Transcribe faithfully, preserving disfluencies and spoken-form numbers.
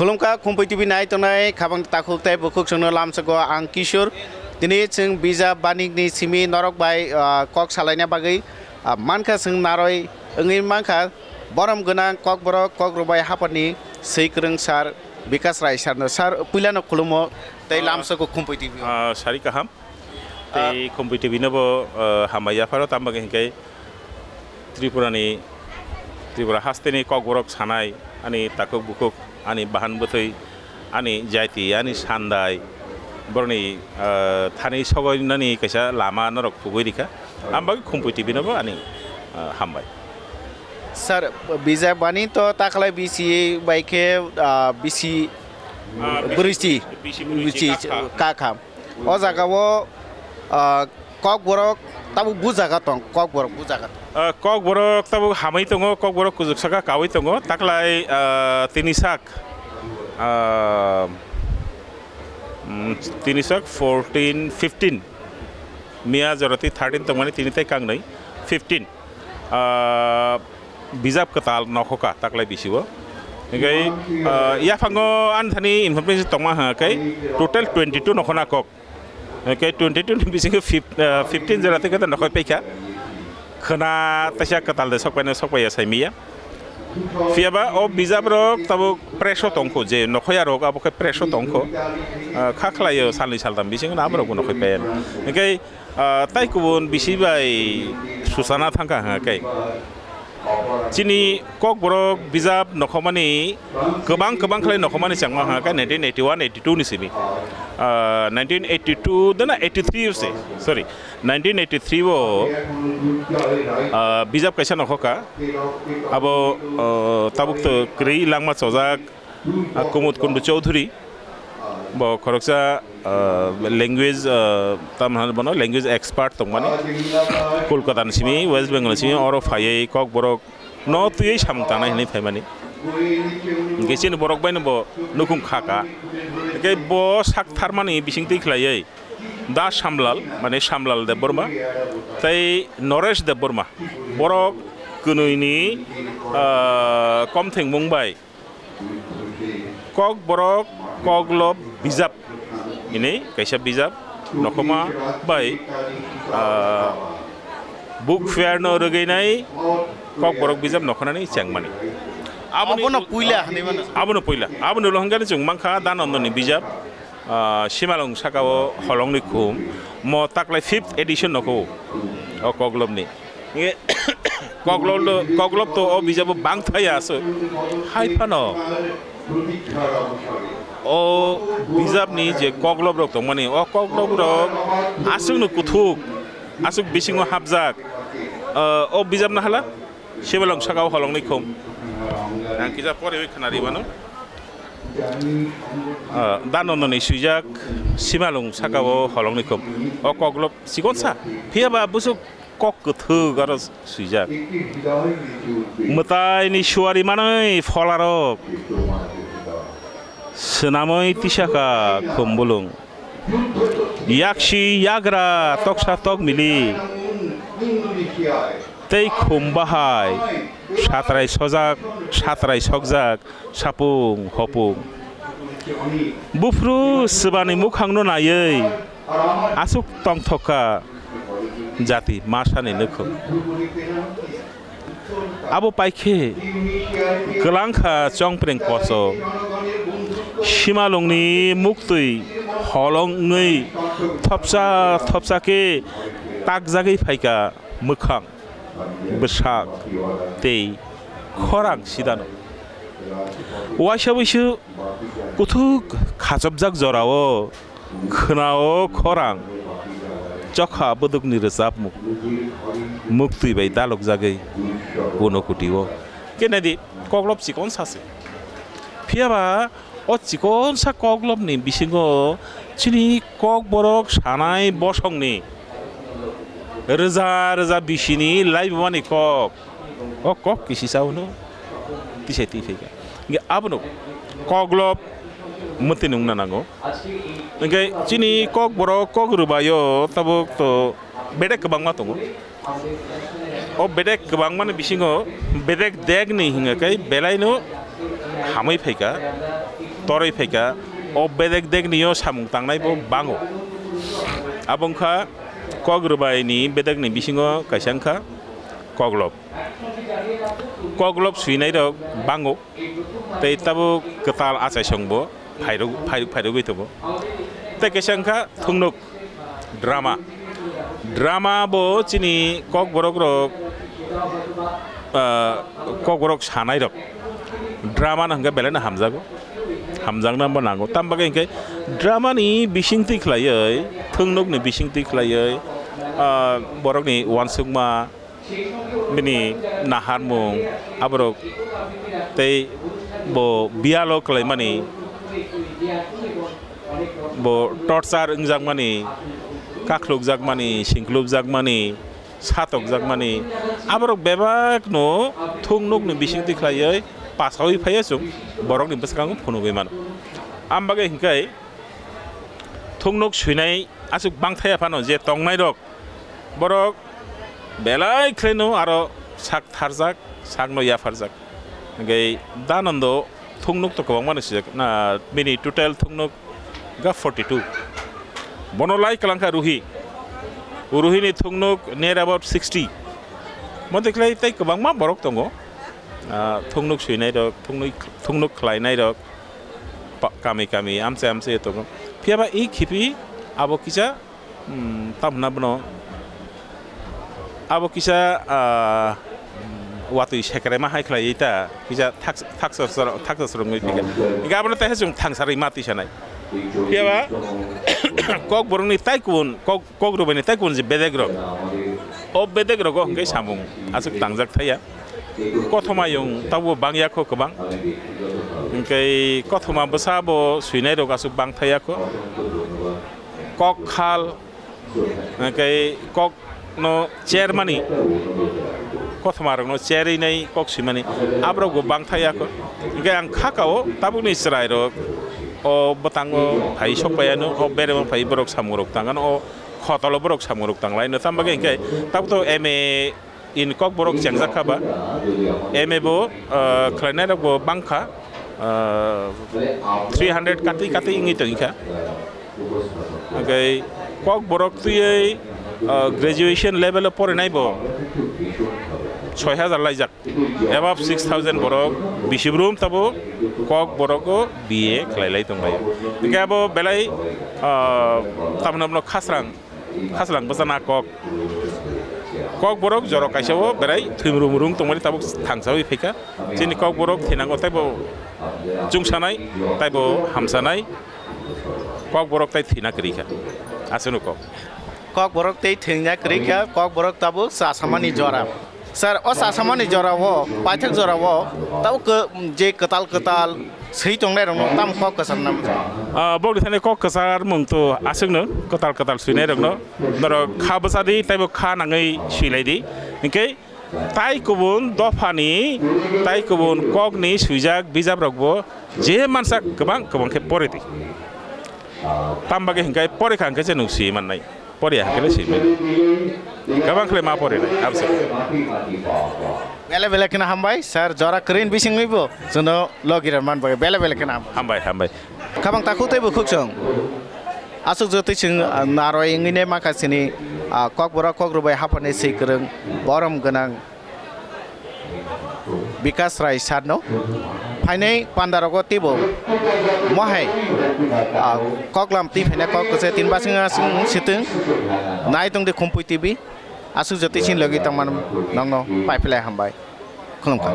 Khulumkha Khumpui T V nai tongnai khabang takhuk tei bukhuk chwngno lamsoko ang Kishore. Tini chwng bijap banikni simi norok bai, ah, kok salaina bagwi, ah, mankha chwng narwi wngwi mankha borom gwnang Kokborok Kokrwbai Haphangni swi kwrwng sir Bikas Rai sirno. Sir, puilano khulumo tei Ah. lamsoko Khumpui T V. Ah, sari kaham. Tei Khumpui T V no bo, ah, hambai yapharo, tamo bagwi hinkhe Tripura ni, Tripura haste ni Kokborok sanai, ani takhuk bukhuk, ani bahan bwthwi, ani jaiti, ani sandai, boroni, ah, thani sogoi nani kaisa lama norok phugui rikha. Ang bagwi Khumpui T V no bo ani, ah, hambai. Sir, bijap bani to taklai bisi bai khe, ah, bisi Ah, bisi, bwrwichi, bisi bwrwichi bwrwichi kakha. Kakha. O jaga o, ah, Kokborok tabuk bu jaga tong, Kokborok bu jaga tong. Ah, Kokborok tabuk hamwi tongo, Kokborok kujuk saka kawi tongo, taklai, ah, tini sak, ah, mm, tini sak fourteen, fifteen. Miya jorati thirteen tongmani tini tai kangnwi fifteen. Ah, bijap kwtal nokhoka taklai bisio. Hinkhe, ah, yaphango ani thani information tongma hwnkhe total twenty two nokhona kok. Hinkhe twenty two ni bisingo fif-, ah, fifteen jora tei kwtal nokhoi paikha. Khwna taisa kwtal de sokpaino sokpaiya saimiya. Phiyaba o bijap rok tabuk press o tongkho, je nokhoya rok abo khe press o tongkho. Ah, kha khlaio salni saltam bisingo abo rok bo nokhoi paiya. Hinkhe Ah, tai kubun bisi bai suchana thangkha hwnkhe. Chini Kokborok bijap nokhomani kwbang kwbang khlai nokhomani changma hwnkhe nineteen eighty one eighty two ni simi. Ah, nineteen eighty two dana eighty three o se, sorry, nineteen eighty three o, ah, bijap kaisa nokhokha. Abo, ah, tabuk to kwrwi langma chojak, ah, Kumud Kundu Chowdhury, bo khoroksa, ah, language, ah, tamo hwnwi bono language expert tongmani. Kolkata ni simi, West Bengal ni simi, oro phaiwi Kokborok no twiwi samung tangnai hwnwi phaimani. Hinkhe chini borok bai no bo nukhung kha ka. Hinkhe bo sak tharmani bising twi khlaiwi Da Samlal, mane Samlal Debbarma, tei Noresh Debbarma, borok kwnwi ni, ah, kom thengmung bai Kokborok Koklob bijap hwnwi kaisa bijap nokhoma bai, ah, book fair no rwgwinai Kokborok bijap nokhanani chengmani. Abono puila hwnwi mano. Abono puila. Abono ulo hwnkhe chwng mankha Danandoni bijap, ah, Simalwng sakao holongni khum. Mo taklai fifth edition nokho o Koklobni. Nge Koklop to, Koklop to o bijabo bangthaya aswk. Hai phano o bijapni je Koklop rok tongmani, o Koklop rok aswkno kuthuk, aswk bisingo hapjak. O, o bijapno hala Simalwng sakao holongni khum. Ang kisa poriwi khwnari mano. Ah, Danandoni swijak Simalwng sakao holongni khum. O Koklop chikonsa. Phiyaba busuk kok kwthwk aro swijak. Mwtaini suari manwi pholarok. Swnamwi tisakha khumbulung. Yaksi yagra toksa tokmili. Tei khum bahai satrai sojak, satrai sokjak, sapung hopung. Buphuru swbani mukhangno naiwi aswk tongthok kha jati masani nukhung. Abo paikhe kwlangkha chongpreng koso. Simalwngni muktwi holong wngwi thopsa thopsa khe takjagwi phaikha mwkhang, bwsak tei khorang sidano. Waisa buisu kuthuk khachopjak jorao khwnao khorang chokha bwdwkni rwchapmung muktwi bai dalokjagwi unokutio. Khe naidi, Koklop chikonsa se. Phiyaba o chikonsa Koklopni bisingo chini Kokborok sanai bosongni rwja rwja bisini laibumani kok. O kok kisisa hwno tisai twi phaikha. Hinkhe abono Koklop mwtwi nungna nango. Hinkhe chini Kokborok kok rwbaio tabuk to bedek kwbangma tongo. O bedek kwbangmani bisingo bedek dekni hinkhe belaino hamwi phaikha. torwi phaikha, o bedek deknio samung tangnaibo bango. Abo wngkha kok rwbaini bedekni bisingo kaisa wngkha koklop. Koklop swinairok bango, tei tabuk kwtal achaisongbo phairok-, phairok-, phairogwi tongo. Tei kaisa wngkha thungnuk, drama. Drama bo chini kokborok rok, ah, kokborok sanai rok drama no hwnkhe belai no hamjago, hamjakna bo nango. Tamo bagwi hwnkhe drama ni bisingtwi khlaiwi, thungnuk ni bisingtwi khlaiwi, ah, borok ni uansukma, bini naharmung, aborok tei bo biyalo khlaimani, bo torture wngjakmani, kakhulukjakmani, singkhulukjakmani, satokjakmani, aborok bebakno thungnukni bisingtwi khlaiwi pasawi phaiya chwng borokni bwskango phunugwi mano. Am bagwi hwnkhe thungnuk swinai aswk bangthaya phano je tongnairok, borok belai khlaino aro sak tharjak, sakno yapharjak. Hwnkhe Danando thungnuk to kwbangma no swijak, na, bini total thungnuk ga forty two. Bono lai kwlangkha Ruhi. Ruhini thungnuk near about sixty. Mo dekhlai tei kwbangma borok tongo. Ah, thungnuk swinairok, thungnuk, thungnuk khlainairok, pa-, kami kami, amchai amchai tongo. Phiyaba i khipi abo kisa Hmm, tamo hwnna bono abo kisa, ah, watwi sekrema hai khlaiwi ta, kisa thaks-, thaksa sor-, thaksa swrwngwi phikha. Hingkhe abono teisa chwng thangsarwi ma twi sanai. Phiyaba kokborokni tai kubun, kok, kok rwbaini tai kubun je bedek rok. O bedek rogo hwnkhe samung aswk tangjak thaya. Kothoma yung tabuk bangya kho kwbang. Hwnkhe kothoma bwsa bo swinai rok aswk bang thaya kho. Kok khal, hwnkhe kok no chermani, kothoma rok no cherwi nai kok swimani, aborok bo bang thaya kho. Hwnkhe ang kha kao tabukni chwrai rok o bwtango phai sok pai ano, o beremo phai borok samung rok tang ano, o khotolo borok samung rok tang lai no. Tamo bagwi hwnkhe tabuk to M A in Kokborok chengjak kha ba, M A bo, ah, khlainai rok bo bang kha, ah, three hundred katwi katwi wngwi tong kha. Hwnkhe Kokborok twiwi, ah, graduation level o porinai bo soi hajar laijak, above six thousand borok bisi brum tabo Kokborok o B A khlai lai tong lai. Hwnkhe abo belai, ah, tamni hwnba khasrang. Khaslang bwsa na kok. Kokborok jorok kaisa o berai thwimrung mrung tongmani tabuk thangsawi phaikha. Chini Kokborok thinango taibo chungsanai, taibo hamsanai. Kokborok tai thwina kwrwi kha. Aswkno kok. Kokborok tei thwina kwrwi kha, Kokborok tabuk chasamani jora. Sir, o chasamani jorao, paithak jorao, tabo kw-, je kwtal kwtal swi tongnai rokno tamo kok kwchar na bwkha? Ah, bokni thani kok kwchar mung to aswkno, kwtal kwtal swinai rokno. Norok kha bwsa di, taibo kha nangwi swilai di. Hinkhe tai kubun dophani, tai kubun kokni swijak bijap rokbo je mansa kwbang kwbang khe pore di. Tam bagwi hinkhe pore kha hinkhe se nwng swi mannai. Poriya, kene simi. Gabang khle ma pori nai, abse. Bele bele kena hambai, sir, jora krin bising mibo, jono logi ran man bagai, bele bele kena hambai. Hambai, hambai. Kabang takhuk tei bukhuk chwng. Aswk jotwi chwng, ah, naroi wngwi ne makha chini, ah, Kokborok Kokrwbai haphani swi kwrwng, borom gwnang. Bikas Rai sir no phainai pandarogo teibo mohai, ah, koklam twi phainai kok kwchai tin basing aswk sitwng nai tongdi Khumpui T V aswk jotwi sin logi tongmano nokno paiphlai hambai khulumkha.